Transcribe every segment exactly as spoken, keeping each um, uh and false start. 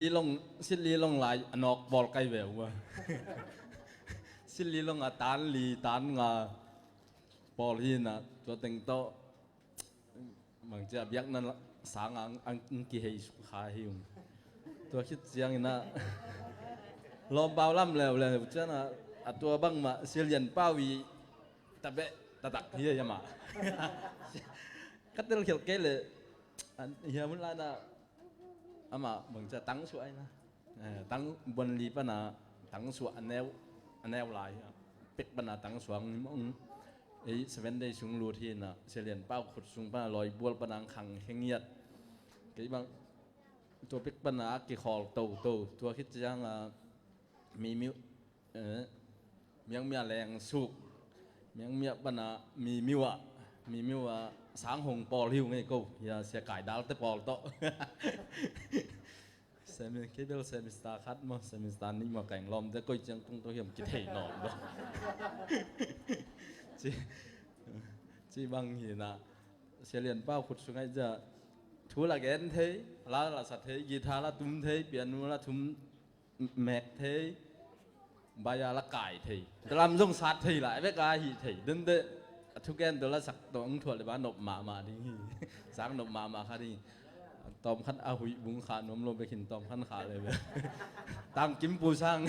Silli long, Silli long lai a nawk pawl kai ve uh a. Silli long a tan li, tan nga pawl hi na, tua teng tawh bangci a biakna sang ang, ang kihei suk kha hi ung. Tua khit ciangin a lawm bau lam leuleu ciang a, a tua bangmah Sia Lian Pau i tabeh tatak hi a mah. Ka tel khial kei le, hiam hun lai na, amah bangci a tangsuah aina, eh, tang buanli pana tangsuah a neu, a neu lai hi a. Pek pana tangsuah ang mong ei Seven Day sung lut hi na, Sia Lian Pau khut sung pana lawi bual pana ang khang khe ngiat. Kei bang tua pek pana a kikhawl toto, tua khit ciang a, mi miu, eh, miangmia leng suk, miangmia pana mi miu ah, mi miu ah sang hong pawl hi uh ngei ko, hia Sia Kai Dal te pawl tawh. Semi-, kei bel semester khat maw, semester nih maw, ka eng lawmte koi ciang tung to hiam kithei nawn lo. Ci, ci bang hi na, Sia Lian Pau khut sung ai cia, thu la gen thei, la la sa thei, guitar la tum thei, piano la tum mek thei, baya la kai thei. Dalam zong sat thei lai, bek a hi thei. Dente, a thugen to la sak to ang thuat le ba nop mahmah ding hi. Sang nop mahmah kha ding. Tawm khan a huih bung kha nuam lo bek hin tawm khan kha le bek. Tang kim pu sang.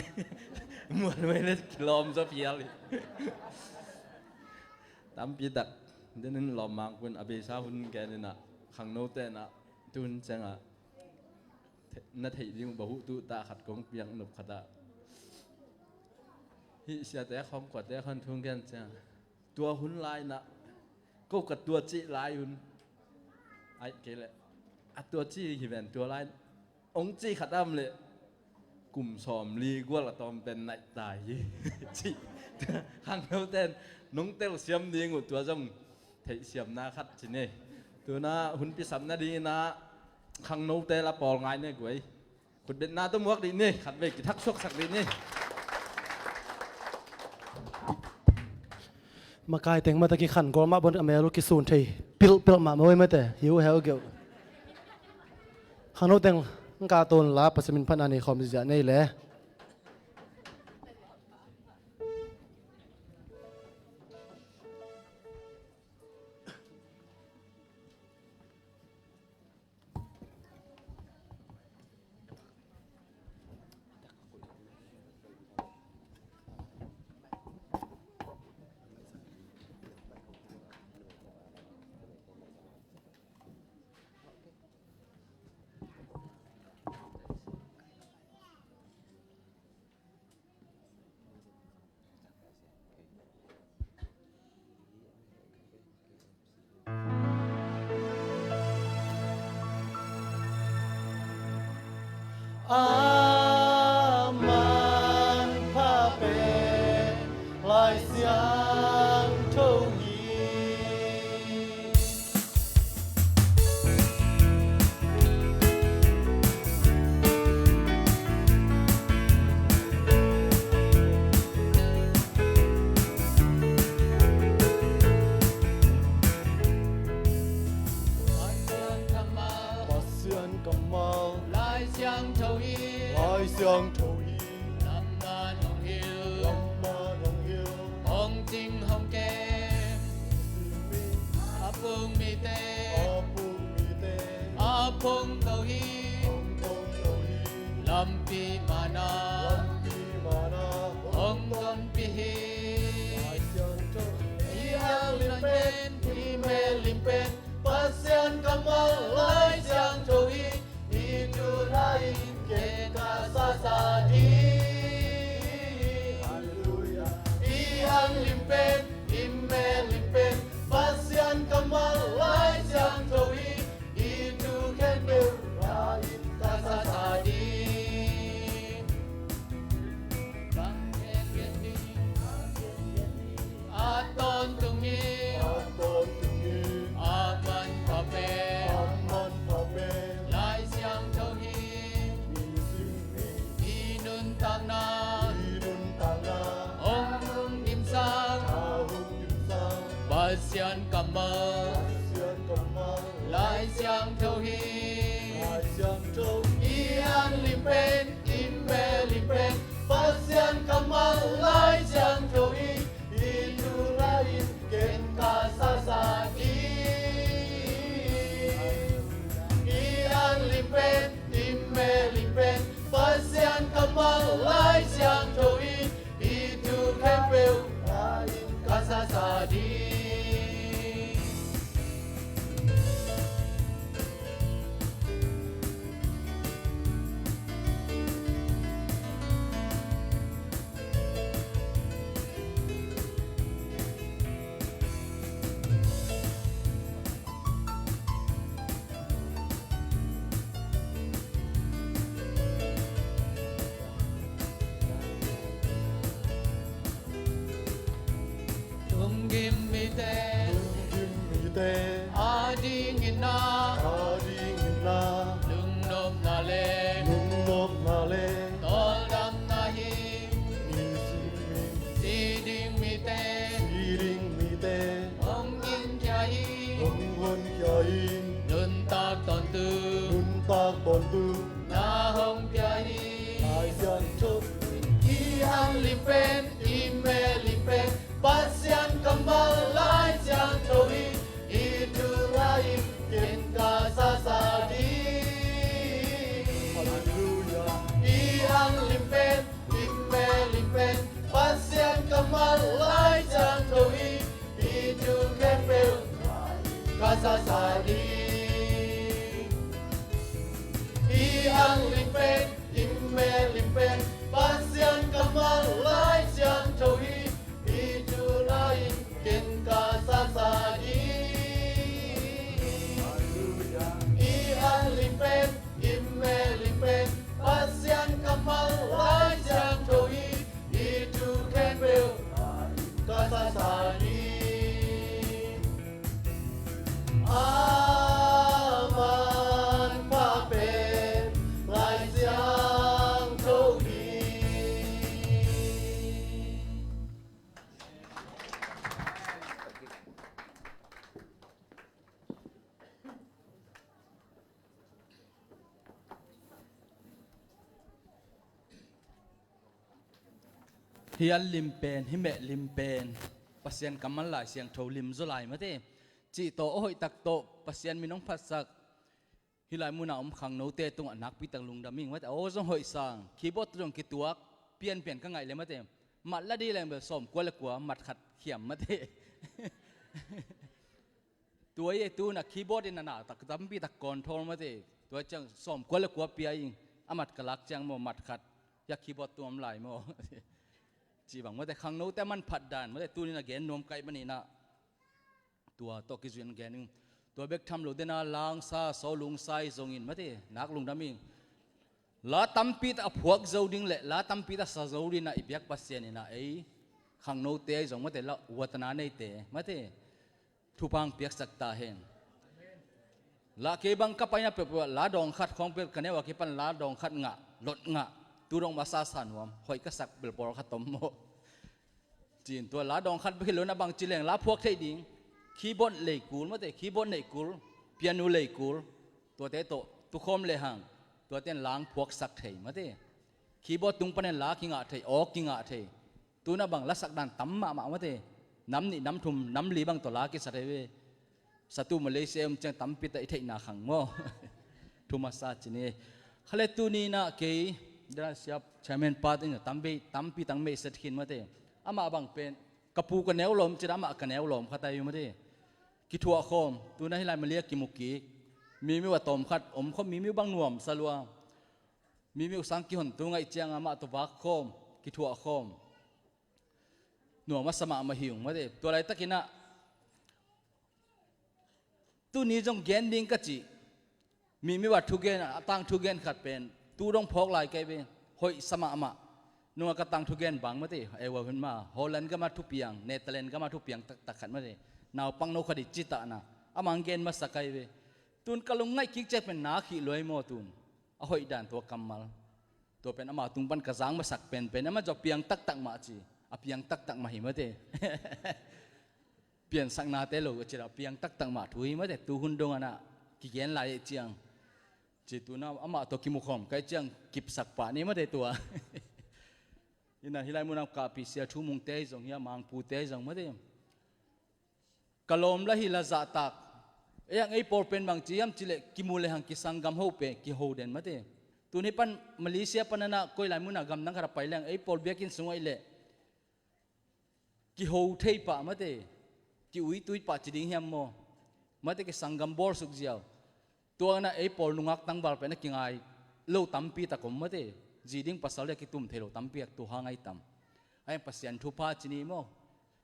Muan mai le kilawm zaw pial hi. Tampi tak. Denin lawm mang kun a beisa hun gen ina. Khangno te na tun cenga. Na theih ding uh bahuh tuh ta khat kong piak nop khat ah. Hih siate khawm khuate khan thung gen ciang. Tua hun lai na. Ko ka tua cih lai hun. Ai kei le. A tua cih hi ven tua lai. Ong cih khat am le. Kum sawm li gual a tawm pen naih ta hi. Cih. Khangno ten. Nong tel siam ding uh tua zong. Theih siamna khat ci ni. Tuna hun pisam nading ina. Khangnote la pawl ngai ne guai. Khutbetna tawh muak dih ni, khat vei kithak suaksak dih ni. Makai teng mata kikhan gol mah bon a mel uh kisun thei pilpil mah mawi mate hiu heu geuh. Khangno teng ngka ton la Pasian min phatna nei khawm ziah nei le. A manpha pen Lai Siangtho hi. Pasian kammal, Lai Siangtho hi, Lai Siangtho hi. Lamman hong hilh, Lamman hong hilh. Hong cing hong kem, a pung mite, a pung mite, a pung ko hi, hong pung ko hi. Lampi mana, lampi mana, hong tonpih hi. Lai Siangtho, i hang lim pen, i mel lim pen, Pasian kammal Lai Siangtho hi. I tu lai in ken ka sasa ding. Halleluia. I hang lim pen, i mel lim pen, Pasian kammal Lai Siangtho hi. I tu khempeuh lai in ka sasa ding. A tawntung hi, a tawntung hi. A manpha pen, a manpha pen Lai Siangtho hi. I nuntakna, i nuntakna hong hong dimsak, a hong dimsak Pasian kammal, Pasian kammal Lai Siangtho hi. Lai Siangtho, i hang lim Lungkim mite adingin ah, adingin ah, lungnopna le, lungnopna le, tawldamna hi, mi si ding, si ding mite, si ding mite, hong honkhia hi, hong honkhia hi. Nuntak tawntung, nuntak tawntung, na hong pia hi. Lai Siangtho, i an lim pen, i mel lim pen, Pasian kammal Lai Siangtho hi. Hih thu la-in ken ka sasa ding. Halleluiah. I an lim pen, i mel lim pen, Pasian kammal Lai Siangtho hi. Hih thu khempeuh ka sasa ding. I an lim pen, i mel lim pen, Pasian kammal Lai Siangtho hi. Hih thu la-in ken ka sasa ding. I an lim pen, i mel lim pen, Pasian kammal Lai Siangtho hi. Hih thu khempeuh ka sasa ding. Aman pha pen Lai Siangtho hi. Hih an lim pen, hih mel lim pen, Pasian kammal Lai Siangtho lim zaw lai mate. Cih tawh a hoih tak tawh Pasian min hong phatsak hih lai munah om khangnote tungah nakpi tak lungdam ing mate. Aw zong hoih sang, keyboard zong kituak pianpian ka ngaih le mate. Mat la dih leng bel sawmkua le kua, mat khat khiam mate. Tua hi ei, tu-in a keyboard in a na tak tampi tak control mate. Tua ciang sawmkua le kua pia ing, a mat ka lak ciang maw, mat khat, hia keyboard tung om lai maw. Cih bang mate, khangnote a manphat dan mate, tu-in a gen nuam ka hih manin ah tua tawh kizui-in gen ing. Tua bek tham lo den a, Langsa, Sawlungsa zongin mate, nak lungdam ing. La tampi tak a phuak zo ding le la tampi tak a sa zo ding a i biak Pasian in ah ei khangnote ahi zong mate, la uatna neite mate, thupha hong piaksak ta hen. La kei bang ka paina peuhpeuh ah la dawng khat khawng peuh ka neu a kipan la dawng khat ngah, lot ngah, tu dong masa sa nuam, hoih ka sak bel pawlkhat om maw. Ci-in tua la dawng khat bek hi lo-in a bang ci leng la phuak theih ding, keyboard lei kul mate, keyboard neih kul, piano lei kul, tuate tawh tukhawm lehang, tuate in la hong phuaksak thei mate. Keyboard tung panin la kingah thei, awk kingah thei. Tu-in a bang lasak dan tam mahmah mate. Nam nih, nam thum, nam li bang tawh la kisa thei ve. Satu Malaysia om ciang tampi tak i theihna khang maw. Thu masa ci ni. Kha le tuni-in ah kei, dana siap chairman pa in ah tampi, tampi tak meiset khin mate. Amah bang pen, ka pu ka neu lawm ci-in ah amah ka neu lawm khat ahi mate. Kithuah khawm, tu-in ah hih lai Malaysia kimu kik. Mi mi uh a tawm khat, om khawm mi mi uh bang nuamsa lua. Mi mi uh sang kihon tu ngaih ciang amah tawh vak khawm, kithuah khawm. Nuam a sa mahmah hi ung mate. Tua laitakin ah tuni zong gen ding ka cih, mi mi uh a thugen, a tangthu gen khat pen tu dong phawk lai ka hi ve. Hoih sa mahmah. Nunga ka tangthu gen bang mate, ei wa hun ma, Holland gam a thupiang, Netherlands gam a thupiang taktak khat mate. Naupang no khat i citahna, amah hong gen masa ka hi ve. Tu-in ka lungngaih kik ciang pen na khih luai maw tu-in. A hoih dan tua kammal. Tua pen ama tung pan ka zang masak penpen, ama zong piang taktak mah ci. A piang taktak mah hi mate. Piansaknate lo a ci-a piang taktak mah thu hi mate. Tu hun dong a na kigen lai ciang, ci tu-in ah amah tawh kimukhawm ka hih ciang kipsak pah ni mate tua. Ina hih lai munah kahpih sia Thu Mungte zong hi a, Mangpute zong mate. Ka lawm la hi la zahtak. Ei hang ei pawl pen bang ci hiam cih leh kimu lehang kisanggamho pen kiho den mate. Tu-in hih pan Malaysia pan a na koi lai munah gamdang khat a pai lehang ei pawl biakinn sungah i leh kiho thei pah mate. Ki-uitui pah ci ding hiam maw. Mate kisanggam bawlsuk ziau. Tua na ei pawl nungak tangval pen a kingai lo tampi tak om mate. Zi ding pasal le kitum thei lo tampi tak tu hang ahi tam. Ahi Pasian thupha ci ni maw.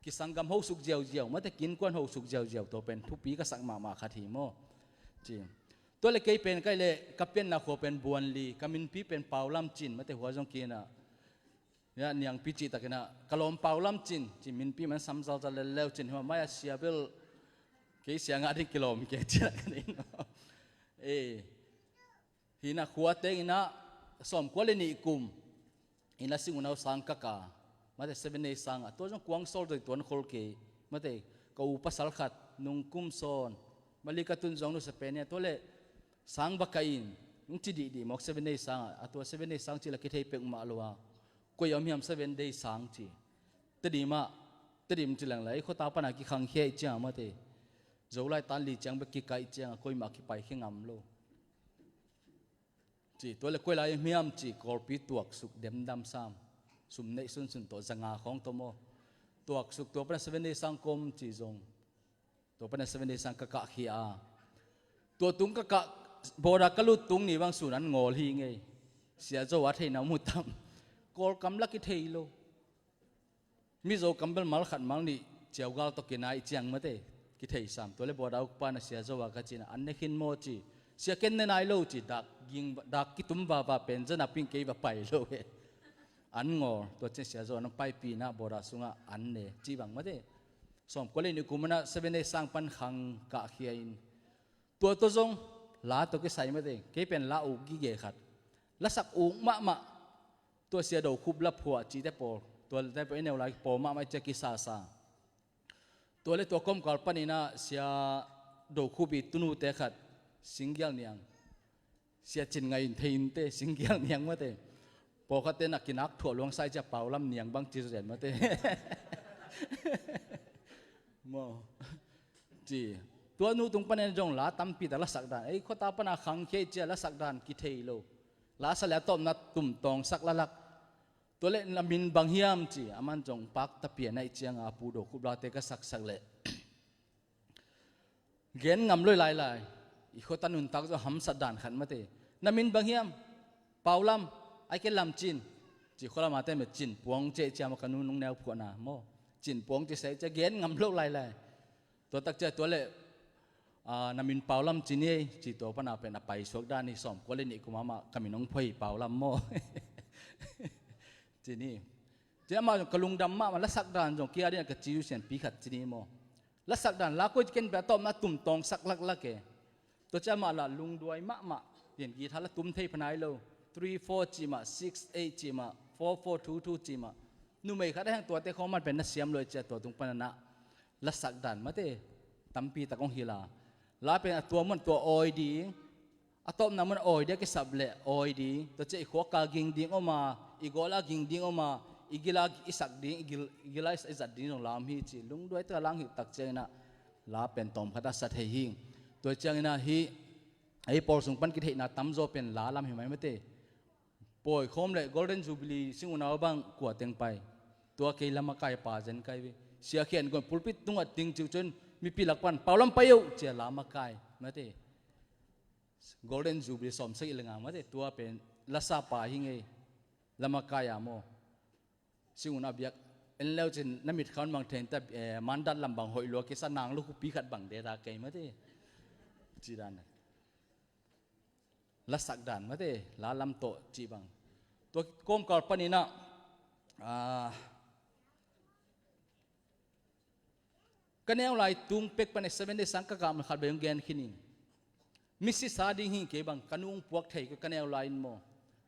Kisanggam hosuk ziauziau mate, kiinkuan hosuk ziauziau tua pen thupi ka sak mahmah khat hi maw. Ci. Tua le kei pen ka hih leh ka pianna khua pen Buanli, ka minpi pen Paulam Cin mate, hua zong ki-in ah. Nia niangpi cih takinah ka lawm Pau Lam Cin, ci minpi man samzalzal lelleu cin hima mai-ah sia bel kei sia ngah ding kilawm kei ciah ka ding. E, hinah khua tenginah sawmkua le nih kum inah sing unau sang ka kah. Mate Seven Day sang ah tua zong kuang sawl zoi tuan khol kei. Mate ka u pasal khat nung kum sawn Mali ka tun zong nusia pen nia tua le sang va kah in nung ci dihdih mawk Seven Day sang ah a tua Seven Day sang cih la kithei pek mah lo a koi a om hiam Seven Day sang ci. Tedim ah, Tedim ci leng lai khuata pana kikhangkhia ih ciang mate Zolai tan li ciang bek kikaih ciang a koimah kipai khia ngam lo. Ci tua le koi lai hiam ci Kawlpi tuaksuk demdam sam sum neih sunsun tawh zanga khawng tawh maw tuaksuk tua pana Seven Day sang kom ci zong tua pana Seven Day sang ka kahkhia a tua tung ka kah bawda ka lut tung ni bang sun an ngawl hi ngei. Sia Zo a theina mu tam Kawlkam la kithei lo. Mizo kam bel mal khat mal nih ciaugal tawh kinai ciang mate kithei sam tua le bawda ukpa na Sia Zo a ka cina an ne khin maw ci. Sia ken ne nai lo ci dak ging dak kitum vava pen zana ping kei va pai lo he. An ngawl tua cin Sia Zo na paipina bawda sungah an ne ci bang mate. Sawmkua le nih kum mana Seven Day sang pan khang kahkhia in tua tua zong la tua kisai mate kei pen la uk gige khat lasak uk mahmah. Tua Sia Do Khup la phuah cihte pawl tua te pawl i neu lai pawl mahmah i cia kisasa. Tua le tua kawmkal paninah Sia Do Khup i tunute khat Singgial Niang Sia Cin Ngai in thei inte Singgial Niang mate. Pawlkhatte na kinak thuah luangsa i cia Pau Lam Niang bang ci zen mate. Maw ci tua nu tung panin zong la tampi ta lasak dan ei khuata pana khangkhia i cia lasak dan kithei lo. La sa le a tawpna tum tawngsak lalak. Tua le na min bang hiam ci a man zong pak tapia na i cianga a pu Do Khup late ka saksak leh gen ngam loi lailai. I khuata nuntak zong hamsat dan khat mate. Na min bang hiam? Pau Lam. Ai ke Lam Cin ci khualamate me Cin puang ceh ciama ka nu nung neu phuahna maw Cin puang ci sai cia gen ngam lo lailai. Tua tak cia tua le na min Pau Lam Cin ei ci tua pana pen a paisuak dan hi sawmkua le nih kum amah ka min hong phuai Pau Lam maw? Cin hi. Ci amah zong ka lungdam mahmah lasak dan zong kia dina ka ci usian pi khat cin hi maw? Lasak dan la koi ci ken pia tawpna tum tawngsak laklak e. Tua cia mah la lungduai mahmah. Pian guitar la tum thei phanai lo. Three four ci mah six eight ci mah four four two two ci mah. Numei khat a heng tuate khawng man pen na siam lo i cia tua tung pananah lasak dan mate tampi tak hong hila. La pen a tua mun tua awi ding a tawpna mun awi dia kisap leh awi ding tua cia i khuaka ging ding oma i gawla ging ding oma i gila i sak ding i gila i zat ding zong lam hi ci lungduai taka lang hi tak cianginah la pen tawm khat a sa thei hi. Tua cianginah hi ei pawl sung pan kitheihna tamzaw pen la lam hi mai mate. Pawi khawm le Golden Jubilee sing unau bang kua teng pai. Tua kei lamakai pa zen kai ve. Sia khian gon pulpit tungah ting ciu cun mipi lak pan Pau Lam pai uh cia lamakai mate. Golden Jubilee sawmsak i lenga mate tua pen lasa pa hi ngei. Lamakai a maw? Sing unau biak en leu cin na mit khaun bang thenta mandat lam bang hoih lua kisa nang lukhupi khat bang deta kei mate. Ci dan lasak dan mate la lam tawh cih bang. Tua kawmkal paninah ka neu lai tung pek panin Seven Day sang ka kah man khat bei hong gen khin in. Misisa ding hi kei bang ka nu hong puak thei ka neu lai in maw?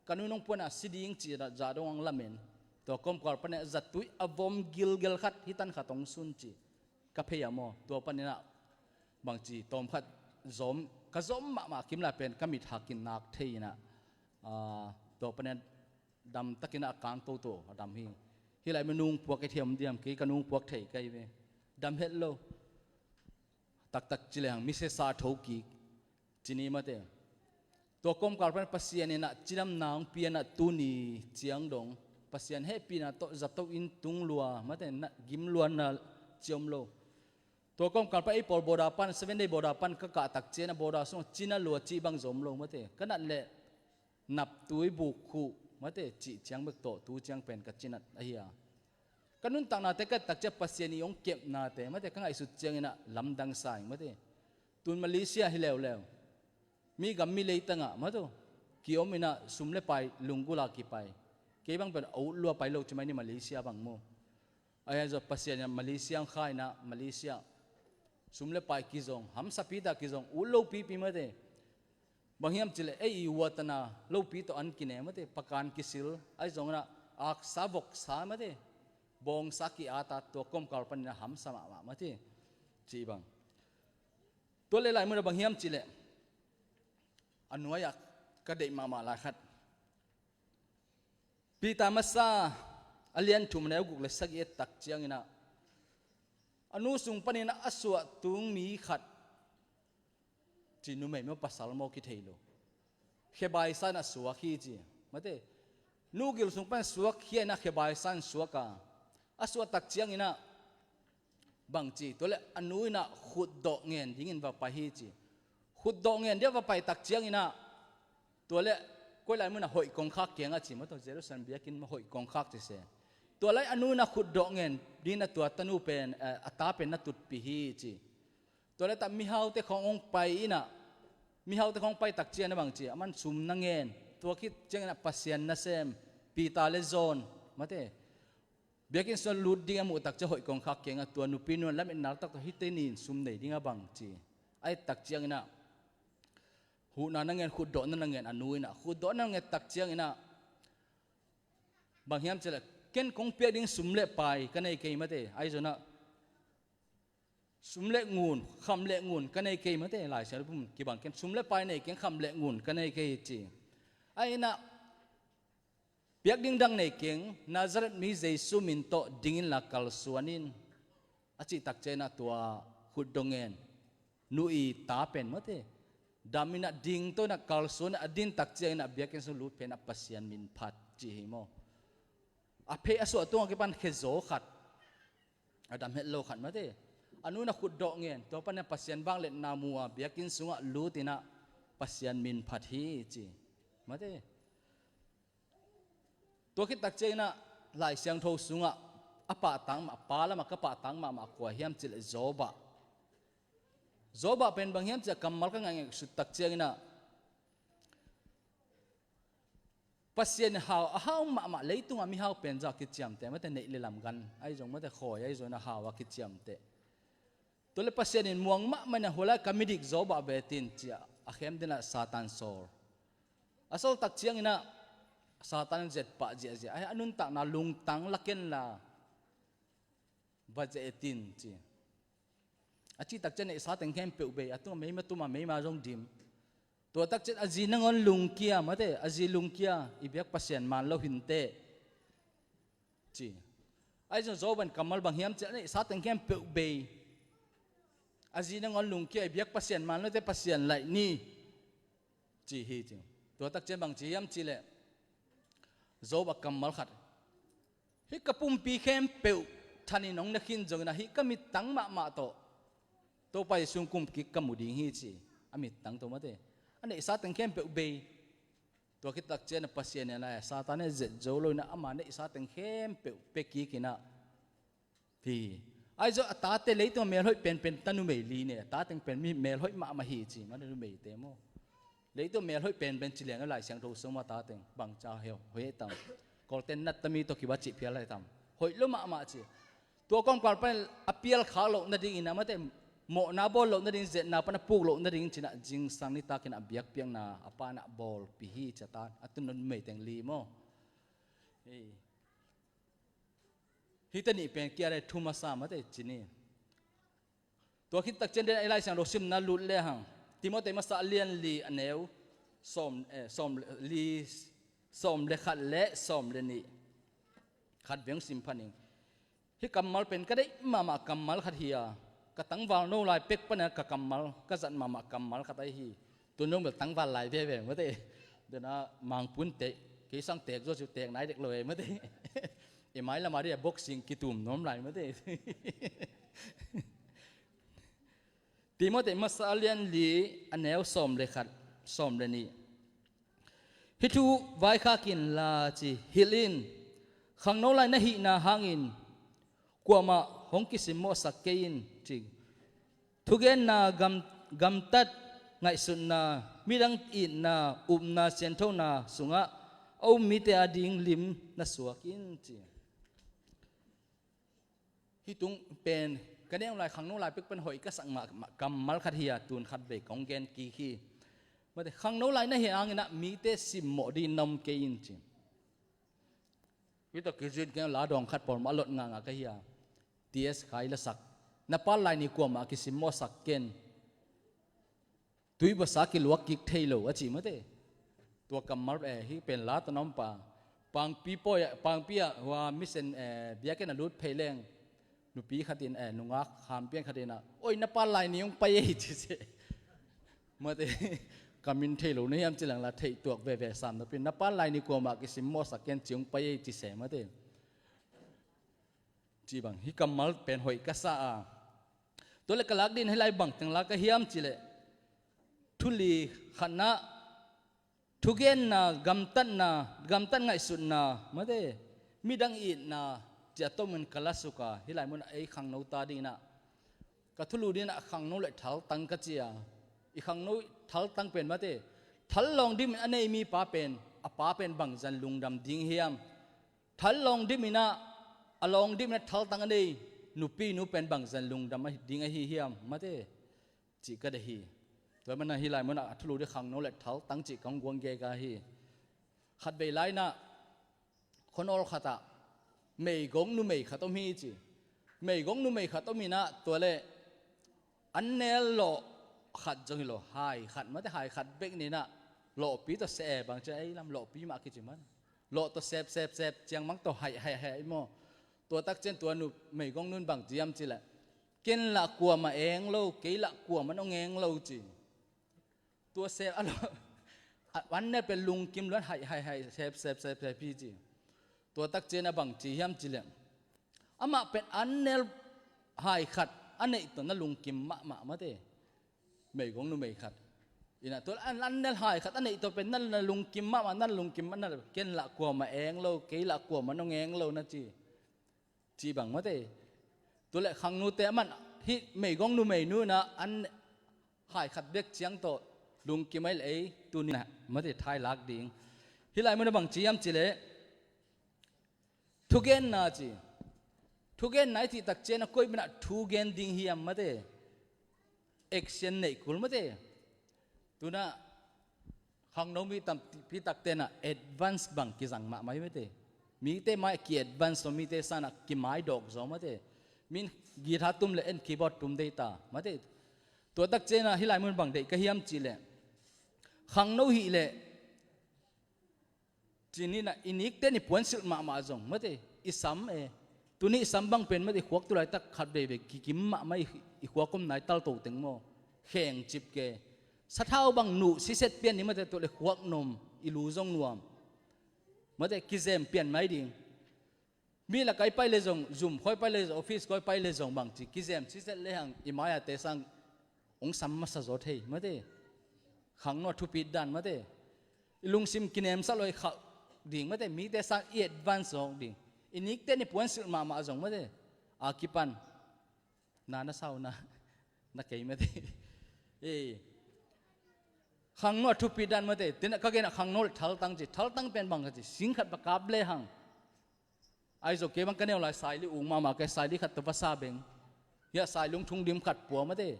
Ka nu nong puanah si ding cih zah dong ang lamen. Tua kawmkal panin a zattui a vom gilgel khat hi tan khat hong sun cih ka phei a maw tua paninah bangci tawm khat zom ka zom mahmah kim lai pen ka mit hakin nak thei inah tua panin dam takinah a kang toto a dam hi. Hi lai ma nung puak i thiam diam kei ka nung puak thei kai ve. Dam het lo. Taktak ci lehang mi sesa a tho kik. Cini mate. Tua kawmkal pan Pasian inah cidamna hong pianah tuni ciang dong Pasian hehpihna tawh zato in tung lua mate na gim luanna ciom lo. Tua kawmkal pan ei pawl bawda pan Seven Day bawda pan ka kahtak cianah bawda sungah cina lua cih bang zom lo mate ka nat leh naptui bukkhuh mate cih ciang bek tawh tu ciang pen ka cinat ahi a. Ka nuntaknate ka takcia Pasian i hong kepnate mate ka ngaihsut cianginah lamdang sa ing mate. Tun Malaysia hi leuleu mi gam mi leitangah mate kiom inah sum le pai lunggula kipai Kei bang pen a ut lua pai lo ci mai ni, Malaysia bang maw. Ahi zong Pasian in Malaysia hong kha in ah, Malaysia sum le pai kizong, hamsapi tak kizong, ut lopipi mate. Bang hiam cih leh ei i uatna lopi tawh an kine mate, pakan kisil, ahi zong in ah aksa voksa mate, bawngsa ki-at a, tua kawmkal panin ah hamsa mahmah mate. Ci bang. Tua leh lai mun ah bang hiam cih leh a nuai-ah ka deih mahmah lai khat. Peter masa a lian thum, a neu guk le sagih et tak ciangin ah, a nu sung panin ah a suah tung mi khat, ci numei maw pasal maw kithei lo, khebai sa in a suak hi ci. Mate, nu gil sung pan suak hi a, in ah khebai sa in suak a, a suah tak ciangin ah bang ci, tua leh a nu in ah khutdawh ngen dingin va pai hi ci. Khutdawh ngen dingin va pai tak ciangin ah, tua leh koi lai mun ah hoih kongkhak kiangah ci maw, tua Jerusalem biakinn maw, hoih kongkhak ci se. Tua lai a nu in ah khutdawh ngen dingin ah tua tanu pen, eh, a ta pen na tutpih hi ci. Tua leh tak mihaute khawng hong pai in ah, mihaute khawng pai tak ciangin ah bang ci, aman sum na ngen, tua khit ciangin ah Pasian nasem, Peter le John mate, biakinn sung lut ding a muh tak ciang hoih kongkhak kiangah tua nupi nu in lametna lak tak tawh, hihte nih in sum nei ding a bang ci. A et tak ciangin ah huhna na ngen, khutdawhna na ngen, a nu in ah khutdawhna na nget tak ciangin ah bang hiam cih leh, ken kong piak ding sum le pai ka nei kei mate, ahi zong in ah sum le ngun, kham le ngun ka nei kei mate, Lai Siangtho bung kibang ken sum le pai nei keng, kham le ngun ka nei kei ci. Ahi in ah piak ding dang nei keng, Nazareth mi Jesu min tawh ding inla kalsuan in, a cih tak ciangin ah tua khutdawh ngen nu i ta pen mate, dam in ah ding to in ah kalsuan in ah a din tak ciangin ah biakinn sung lut pen ah Pasian min phat ci hi maw. A phei a suah tungah kipan khezaw khat, a dam het lo khat mate, a nu in ah khutdawh ngen, tua panin ah Pasian vangliatna mu a, biakinn sungah lut in ah Pasian min phat hi ci mate. Tua khit tak ciangin ah Lai Siangtho sungah a pahtak mah, a pa lamah ka pahtak mahmah kua hiam cih leh Job ah. Job ah pen bang hiam cih leh kammal ka ngaihsut tak ciangin ah Pasian in hau, a hau mahmah, leitungah mihau pen zah kiciamteh mate, neih le lam gan ahi zong mate, khawi ahi zong in ah hau a kiciamteh. Tua leh Pasian in muang mahmah in ah, hua lai ka midik Job ah ve tin ci a, a khem dingin ah Satan sawl. A sawl tak ciangin ah Satan in zet pah ziahziah, a nuntakna lungtang la ken la va zet in ci. A cih tak ciang neihsa teng khempeuh bei, a tungah meima tum a, meima zong dim. Tua tak ciang a zi nangawn lungkia mate, a zi lungkia, i biak Pasian man lo hinteh ci. Ahi zong Job in kammal bang hiam cih leh, a neihsa teng khempeuh bei, a zi nangawn lungkia, i biak Pasian man lo hinteh, Pasian laih ni ci hi ci. Tua tak ciang bang ci hiam cih leh, Job ah kammal khat, hih ka pumpi khempeuh thanin hong na khin zongin ah, hih ka mittang mahmah tawh Topa Jesu hong kum kik ka mu ding hi ci. A mittang tawh mate, a neihsa teng khempeuh bei. Tua khit tak ciang ah Pasian in ah, Satan in zet zo lo in ah, ama neihsa teng khempeuh pia kik in ah hi. Ahi zong a tate, leitungah melhoih penpen ta numei li ne, a ta teng pen mi melhoih mahmah hi ci, mate, numeite maw. Leitungah melhoih penpen ci liang a, Lai Siangtho sung mah a ta teng bangci a hoih, hoih tam. Kawlten nat ta mi tawh kibat cih phial lai tam. Hoih lo mahmah ci. Tua kawmkal pan a pial khak loh nadingin ah mate, mawhna bawl loh nading, zetna pan a puk loh nading ci-in ah zingsang nitak in ah biakpiakna a pa in ah bawlpih hi ci a, ta a tun numei teng li maw. Hei. Hihte nih pen kia le thu masa mate ci ni. Tua khit tak ciang den a i Lai Siangtho simna lut le hang, Timoti masa a lian li, a neu sawm, eh, sawm li, sawm le khat le sawm le nih khat veng sim pha ning. Hih kammal pen ka deih mahmah kammal khat hi a, ka tangval no lai pek pan a ka kammal, ka zat mahmah kammal khat ahi hi. Tun dong bel tangval lai veve mate. Dena Mangpu'n tek, kei sang tek zaw ci, tek nai dek lo e mate. I mai lam a dih a boxing kitum nuam lai mate. Timoti masa a lian li, a neu sawm le khat, sawm le nih. Hih thu vaikhak inla ci, hilh in, khangno lai na hihna hangin kuamah hong kisimmawhsak kei in ci. Thugenna, gam, gamtat, ngaihsutna, midang itna, upna, sianthona sungah a um mite ading lim na suak in ci. Hih tung pen ka neu lai, khangno lai pek pen hoih ka sak mah, mah kammal khat hi a, tun khat vei kong gen kik hi. Mate, khangno lai na hi hangin ah mite simmawh ding na om kei in ci. Hih tawh kizui kei la dawng khat pawl mah a lot nganga ka hi a. T S Khai la sak, na pal lai ni kuamah kisimmawh sak ken. Tui basa kiluak kik thei lo a ci mate. Tua kammal, eh, hih pen la tawh na om pa. Pangpi pawi ah, Pangpi ah hua mission, eh, biakinn a lut phei leng, nupi khat in, eh, nungak hampian khat in ah, "Oi, na pal lai ni hong pai ei," ci seh. Mate, ka min thei lo na hiam ci leng la, thei tuak veve sam napi, "Na pal lai ni kuamah kisimmawh sak ken ci hong pai ei," ci seh mate. Ci bang, hih kammal pen hoih ka sa a. Tua leh ka lak ding hih lai bang teng lak ka hiam ci leh, thu li khatna, thugenna, gamtatna, gamtat ngaihsutna, mate, midang itna, ci a tomin ka la suk a, hih lai mun ah ei khangno ta ding in ah, ka thulu ding in ah khangno le thaltang ka ci a. I khangno thaltang pen mate, thal lawng dimin a nei mipa pen, a pa pen bangzah lungdam ding hiam? Thal lawng dimin ah, a lawng dimin ah thaltang a nei nupi nu pen bangzah lungdam ahi, ding ahi hiam? Mate, cih ka deih hi. Tua manin ah hih lai mun ah a thulu ding khangno le thaltang cih kong guang gega hi. Khat vei lai in ah, khuanawl khat ah meigong numei khat om hi ci. Meigong numei khat om in ah, tua leh an nel lawh khat zong hi lo, hai khat mate, hai khat bek ni in ah, lawhpi tawh sep e bang ci a, ei lam lawhpi mah kici mah. Lawh tawh sep, sep, sep, ciang mang tawh haih, haih, haih maw. Tua tak ciang tua nu meigong nun bang ci hiam ci leh, "Ken lah kuamah eng lo, kei lah kuamah nong eng lo," ci. Tua sep a lo, a, an nel pen lungkim luan, haih, haih, haih, sep, sep, sep, sep hi ci. Tua tak ciang a bang ci hiam ci leh, amah pen an nel hai khat a neih tawh na lungkim mahmah mate. Meigong numei khat in ah, tua an, an nel hai khat a neih tawh pen na, na lungkim mahmah, na lungkim mahmah, "Ken lah kuamah eng lo, kei lah kuamah nong eng lo," na ci. Ci bang mate. Tua leh khangnute a man, hih meigong numei nu in ah an hai khat bek ciang tawh lungkim a hih leh ei tuni in ah mate, thailak ding. Hih lai mun ah bang ci hiam ci leh, thugenna ci. Thugenna i cih tak ciang a koi min ah thugen ding hiam mate. Action neih kul mate. Tu in ah khangno mi tampi takte in ah advance bang kizang mahmah hi mate. Mite mai ki-advance zaw, mite sang ah kimaidawk zaw mate. Min guitar tum leh en keyboard tum dei ta mate. Tua tak ciang a hih lai mun bang deih ka hiam ci leh, khangno hih leh, ci ni in ah, i nikten i puansilh mahmah zong mate, i sam e. Tuni i sam bang pen mate, i khuak tu laitak khat veivei kikim mahmah, i, i khuak om nai talto teng maw. Khengcip ke. Sathau bang nuh siset pian ni mate, tua leh khuak nuam, i lu zong nuam. Mate, kizem pian mai ding. Mi lak ah i pai leh zong, zum khua i pai leh zong, office khua i pai leh zong bang ci, kizem siset lehang i mai-ate sang hong sam masa zaw thei mate. Khangno a thupit dan mate. I lungsim kinemsa lo i khauh ding mate, mite sang i advance zaw ding. I nikten i puansilh mahmah zong mate, a kipan na, na sau na, na kei mate. Ei, khangno a thupit dan mate. Tu in ah ka gen ah khangno le thaltang ci. Thaltang pen bang ka ci, sing khat va kap lehang, ahi zong kei bang ka neu lai saili ung mahmah, kei saili khat tawh vasa beng. Hiah sailung thung dim khat pua mate.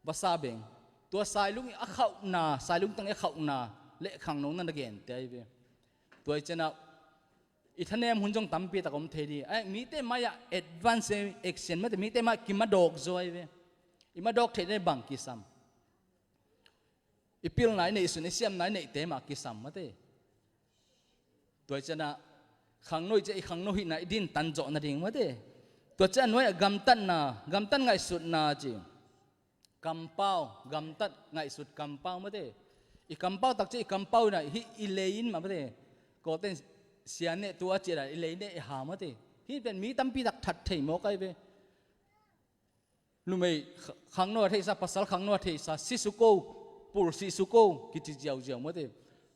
Vasa beng. Tua sailung i a khauhna, sailung tang i a khauhna leh khangno na na gente ahi ve. Tua i ciang ah i thanem hun zong tampi tak om thei ding. Ai, mite mai-ah advance action mate, mite mai-ah kimadawk zaw ahi ve. I madawk theih nading bang kisam? I pilna i neihsun, i siamna i neihte mah kisam mate. Tua i ciang ah khangno i ciang, i khangno hihna i dintan zawh nading mate. Tua ciang a nuai-ah gamtatna, gamtat ngaihsutna ci. Kampau, gamtat ngaihsut kampau mate. I kampau tak ciang i kampau in ah hih i lei in mah mate. Kawlten sia neh tua ci-in ah i lei neh i ha mate. Hih pen mi tampi tak that thei mawk ahi ve. Numei kha-, khangno a theihsa, pasal khangno a theihsa, si suk o, pulsih suk o kici ziauziau mate.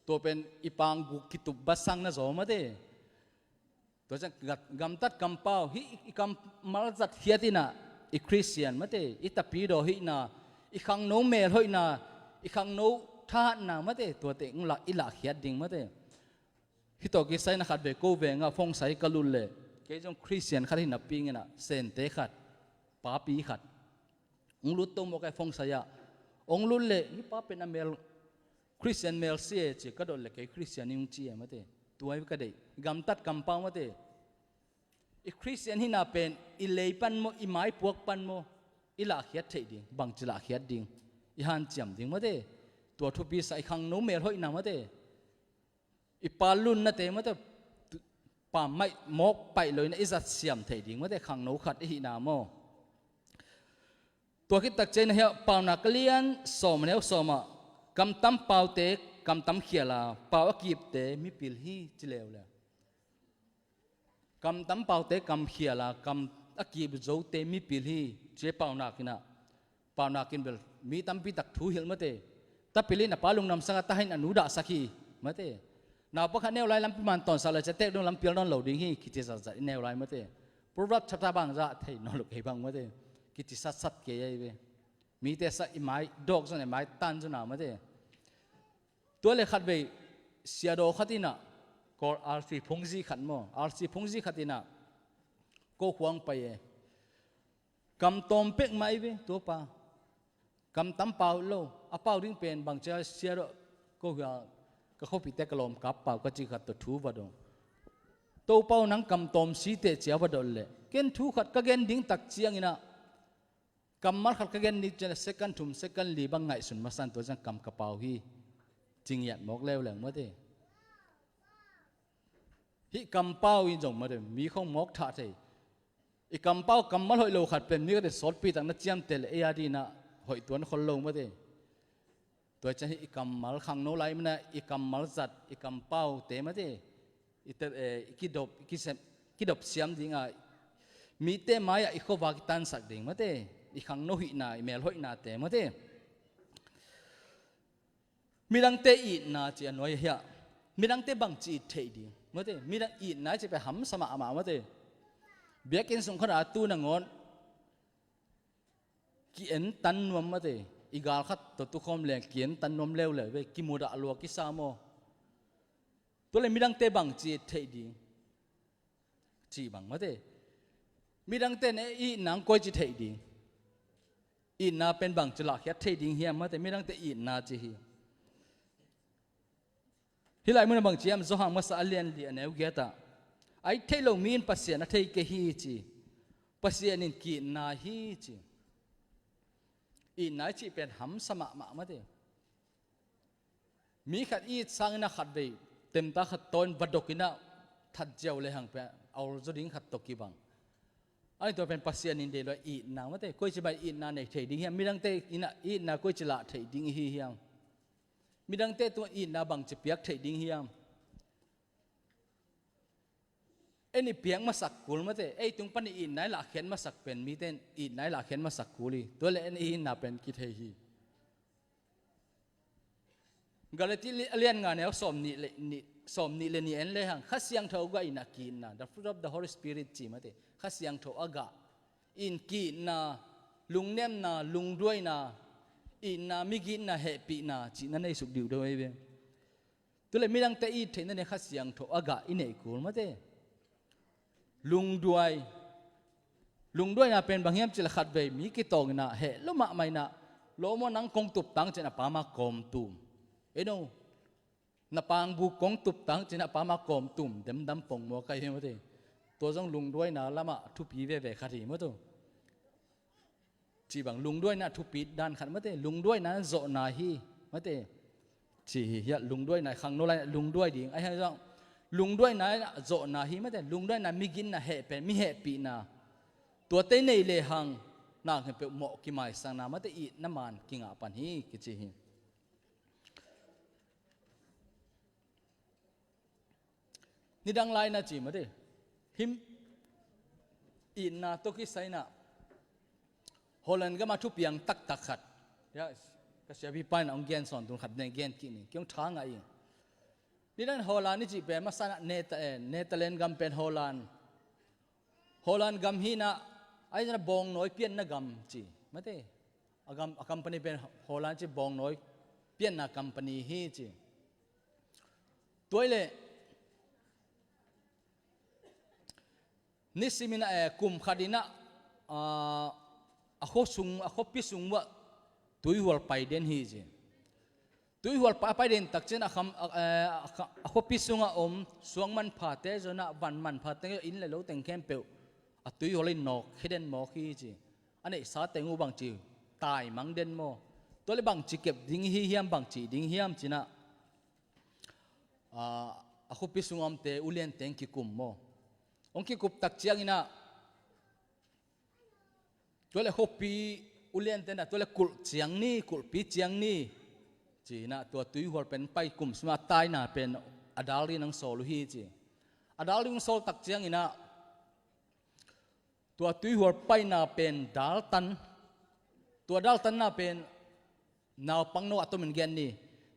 Tua pen i pangguk kitup bat sang na zaw mate. Tua ciang gat-, gamtat kampau, hih i kammal zatkhiat in ah i Khristian mate, i tapidaw hihna, i khangno melhoihna, i khangno thahatna mate, tuate i lah, i lahkhiat ding mate. Khitawh kisai na khat vei ko vengah phone sai ka lut leh, kei zong Khristian khat hi napi inah, sente khat, papi khat, hong lut to mawk a phone sai ah. Hong lut leh, hih pa pen a mel, Khristian mel si e ci ka dot leh, kei Khristian hi hong ci e mate. Tua hi ka deih, gamtat kampau mate. I Khristian hihna pen i lei pan maw, i maipuak pan maw, i lahkhiat theih ding, bangci lahkhiat ding, i hanciam ding mate. Tua thupi sa, i khangno melhoihna mate. I pal lunnate mate, pammaih mawk paih lo inah i zatsiam theih ding mate, khangno khat i hihna maw. Tua khit tak ciang inah hiah Paunak a lian sawm a neu sawm ah, kam tam paute kam tam khial a, pau a kipte mipil hi ci leuleu. Kam tam paute kam khial a, kam a kip zote mipil hi ci e Paunak inah. Paunak in bel mi tampi tak thu hilh mate. Ta pil in a pa lungnuam sangah ta haihin a nu dahsak hi mate. Nau pakhat neu lai lampi man tawnsak leh, ciatek dong lampi al nawn lo ding hi kici zatzat i neu lai mate. Proverbs chapter bang zah thei nawn lo kei bang mate. Kici satsat kei ahi ve. Mite sa i mai dawk zon a, i mai tan zon a mate. Tua leh khat vei siadaw khat inah, Kawl R C phungzi khat maw, R C phungzi khat inah ko khuang pai e. Kam tawm pek mah i ve tua pa. Kam tam pau lo, a pau ding pen bangci a siadaw, ko hua, ka khuapihte ka lawm kap pau ka ci khat tawh thu va dong. Topa aw, nang kam tawm si teh ci a va dot leh, ken thu khat ka gen ding tak ciang inah, kammal khat ka gen ding ciang a second thum, second li bang ngaihsun masa in tua ciang kam ka pau hi ci ngiat mawk leuleu mate. Hih kampau in zong mate, mi khong mawk thah thei. I kampau kammal hoih lo khat pen mi khat in sawtpi tak na ciamteh leh ei a ding inah hoih tuan khol lo mate. Tua ciang hih i kammal khangno lai manah i kammal zat, i kampaute mate, i te, eh, i kidop, i kisem, kidop siam ding a, mite mai-ah i khuavak i tansak ding mate. I khangno hihna, i melhoihnate mate. Midangte itna ci a nuai ahi a, midangte bangci it theih ding mate. Midang itna i cih pen hamsa mahmah mate. Biakinn sung khat a tu nangawn ki-entan nuam mate. I gal khat tawh tukhawm leng ki-entan nuam leuleu ve, kimudah lua kisa maw. Tua leh midangte bangci it theih ding cih bang mate. Midangte in ei itna koici theih ding, itna pen bangci lahkhiat theih ding hiam mate, midangte itna ci hi. Hih lai munah bangci hiam, Johan masa a lian li a neu giat ah, a it theih lo mi in Pasian a thei kei hi ci. Pasian in ki-itna hi ci. Itna i cih pen hamsa mahmah mate. Mi khat i it sangin a khat vei temta khat tawh in va dok inah that ziau lehang pen a ol zaw ding khat tawh kibang. Ahi tua pen Pasian in deih lua itna mate. Koici bang itna nei thei ding hiam? Midangte inah itna koici lah theih ding i hi hiam? Midangte tungah itna bangci piak theih ding hiam? En i piak masak kul mate. Ei tung pan i itna i lahkhiat masak pen mite in itna i lahkhiat masak kul hi. Tua leh en i itna pen kithei hi. Galati li-, a lian nga neu sawm nih le nih, sawm nih le nih en lehang Kha Siangtho a gah in a ki-itna, the fruit of the Holy Spirit ci mate. Kha Siangtho a gah in ki-itna, lungnemna, lungduaina, itna, migitna, hehpihna cihna nei suk diuhdeuh ei ve. Tua leh midangte i it theihna ding Kha Siangtho a gah i neih kul mate. Lungduai. Lungduaina pen bang hiam cih leh khat vei mi kitawng inah heh lo mahmah inah, lawm aw nang kong tup tang ci-in a pa mah kawm tum. Ei no. Na pangbu kong tup tang ci-in a pa mah kawm tum. Demdam pongmawk ka hi mate. Tua zong lungduaina lamah thupi veve khat hi mate. Cih bang lungduaina thupit dan khat mate, lungduaina zawhna hi mate. Cih hi hiah lungduaina khangno lai lungduai ding. Ahi hang zong lungduaina zawhna hi mate, lungduaina migitna heh pen, mi hehpihna. Tuate nei lehang nak hempeuh mawh kimaisakna mate, itna man kingah pan hi kici hi. Nidang lai na ci mate. Him itna tawh kisai inah Holland gam a thupiang taktak khat. Ya, ka siapipa in a hong gen sawn tun khat nen gen kik ni. Kei hong tha ngah ing. Nidang Holland i cih pen masa inah Neta-, eh, Netherlands gam pen Holland. Holland gam hi inah, ahi zong a bawngnawi pianna gam ci mate. A gam, a company pen Holland ci, bawngnawi pianna company hi ci. Tua hi leh Nisimin ah, eh, kum khat in ah, ah, a khua sung, a khuapi sung uah tuihual pai den hi ci. Tuihual pai, pai den takciang a kham, a, eh, a kha-, a khuapi sungah om suang manphate zong ah, van manphate zong, inn le lo teng khempeuh a tuihual in nawk khia den mawk hi ci. A neihsa teng uh bangci taimang den maw? Tua leh bangci kep ding hi hiam, bangci ding hiam ci-in ah, ah, a khuapi sungah omte uliante hong kikum maw? Hong kikup takciangin ah, tua leh khuapi uliante in ah, tua leh kulh ciang ni, kulhpi ciang ni ci-in ah, tua tuihual pen pai kum sima taina pen a dal dingin hong sawl uh hi ci. A dal dingin hong sawl takciangin ah, tua tuihual paina pen daltan, tua daltanna pen naupangno, a tomin gen ni,